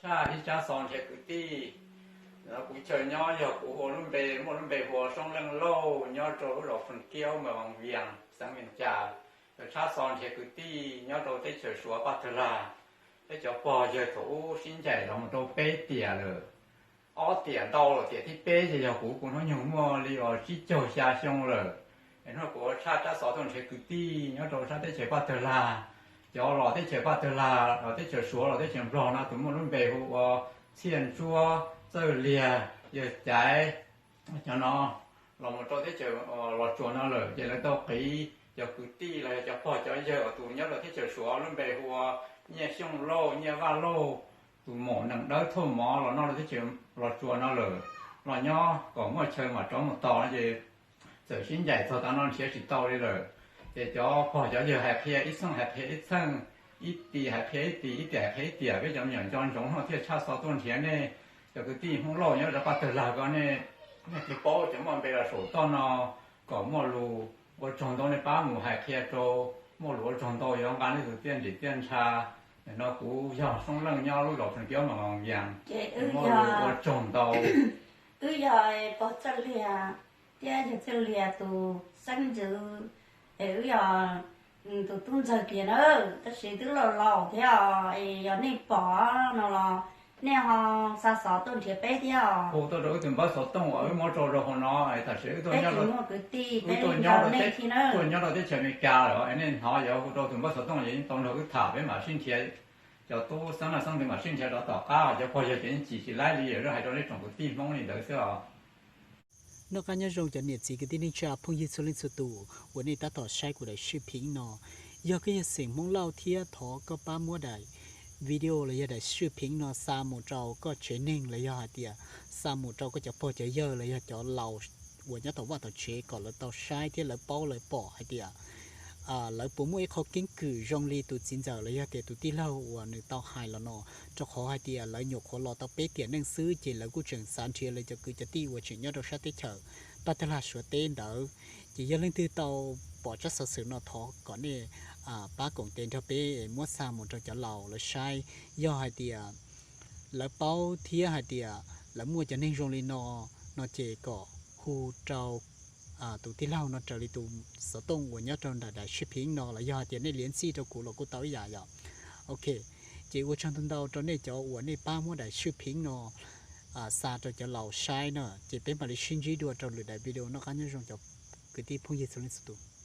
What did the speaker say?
Ib tsab xov nrhiav kwv tij. Kuv chaw nyob yog kuv hu lub npe, muaj lub npe hu ua Soob Leej Lauj, nyob rau lub zos Phoos Kiab, mas Vaj Vias, xeev Vias Cas. Yog tsab xov nrhiav kwv tij nyob rau teb chaws Suav Paj Tawg Lag. Peb cov pog yawg thaum ub sib ncaim los mus rau peb tiam lawm. Ob tiam ntau lawm, tiam thib peb ces yog kuv, kuv hnub nyoog muaj li uas tsib caug xya xyoo lawm. Es hnub no kuv ua tshaj tsab xov tuaj nrhiav kwv tij nyob rau sab teb chaws Paj Tawg Lag. Cov los teb chaws Paj Tawg Lag, los teb chaws Suav, los teb chaws Nplog no, tus muaj lub npe hu ua Txhiaj Ntsuab, Txawj Liag, Yawg Caiv, cov no los mus rau teb chaws Los Tsuas no lawm, ces lawv tau qiv cov kwv tij los yog cov pog cov yawg uas tus nyob rau teb chaws Suav lub npe hu ua Nyiaj Xyooj Lauj, Nyiaj Vaj Lauj, tus maum nees dawb thauj mov los noj rau teb chaws Los Tsuas no lawm, los nyob kom muaj chaw mam rov mus tos no ces txawm sib ncaim txog tav no nrhiav tsis tau li lawm. Ces cov pog cov yawg hais qhia ib txheej hais qhia ib txheej, ib tiam hais qhia ib tiam, ib tiam hais qhia ib tiam, peb cov me nyuam nco ntsoov no thiaj tshaj xov tuaj nrhiav nej cov kwv tij Hmoob Lauj nyob rau Paj Tawg Lag ko. Nej, nej twb paub cov muaj npe los saum toj no, kom muaj lus ua tsaug ntau nej pab mus hais qhia rau, muaj lus ua tsaug ntau yuav nqa nej tus txiaj ntsig txiaj ntsha. Nim no kuv yog Soob Leej nyob lub zos Phoos Kiab mas Vaj Vias, muaj lus ua tsaug ntau. Wb yog pog Txawj Liag thiab yawg Txawj Liag tus xeeb ntxwv, es wb yog tus tub ntxawg kiag na, tab sis twb laus laus thiab os, es yog nej pom no los nej ho xa xov tuaj nrhiav peb thiab os. Hu tuaj rau wb tus npawb xov tooj uas wb muab rau rau hauv no, tam sim wb tuaj nyob rau teb chaws Amelikas lawm, nej hnov yuav hu rau tus npawb xov tooj ces yeej tau nrog wb tham, peb mam sib nrhiav. Cov tub xeeb leej xeeb ntxwv mam sib nrhiav rov tom qab, cov pog yawg ces yeej cim tsis laib li, wb hais rau nej tsoom kwv tij Hmoob li ntawd xwb os. Noj qab nyob zoo cov niam txiv kwv tij neej tsa phooj ywg txhua leej txhua tus uas nej tab tom saib kuv daim sij phiv no. Yog koj yog xeem Hmoob Lauj thiab thov koj pab muab daim video los yog daim sij phiv no xa mus rau koj tsev neeg los yog hais tias xa mus rau koj cov pog cov yawg los yog cov laus uas nyob tom vaj tom tsev kom lawv tau saib thiab lawv paub lawv pom hais tias lawv puas muaj ib qho keeb kwm zoo li tus txiv ntxawm los yog tias tus tij laug uas nws tau hais los no, rau qhov hais tias lawv nyuam qhuav los tau peb tiam neej xwb ces lawv kuj tseem xav nrhiav lawv cov kwv cov tij uas tseem nyob rau sab teb chaws Paj Tawg Lag Suav teb ntawd. Ces yog leej twg tau pom tsab xov xwm no thov kom nej pab koom tes nrog peb muab xa mus rau cov laus lawv saib. Yog hais tias lawv paub thiab hais tias lawv muaj cov neeg zoo li no, no ces kom hu rau tus tij laug no raws li tus xov tooj uas nyob rau nram daim sij phiv no los yog hais tias nej liav ntxij rau kuv los kuj tau ib yam yom. Ok, ces ua tsaug ntau ntau rau nej cov uas nej pab muab daim sij phiv no xa rau cov laus saib na, ces peb mam li sib ntsib dua rau lwm daim video. Noj qab nyob zoo cov kwv tij phooj ywg txhua leej txhua tus.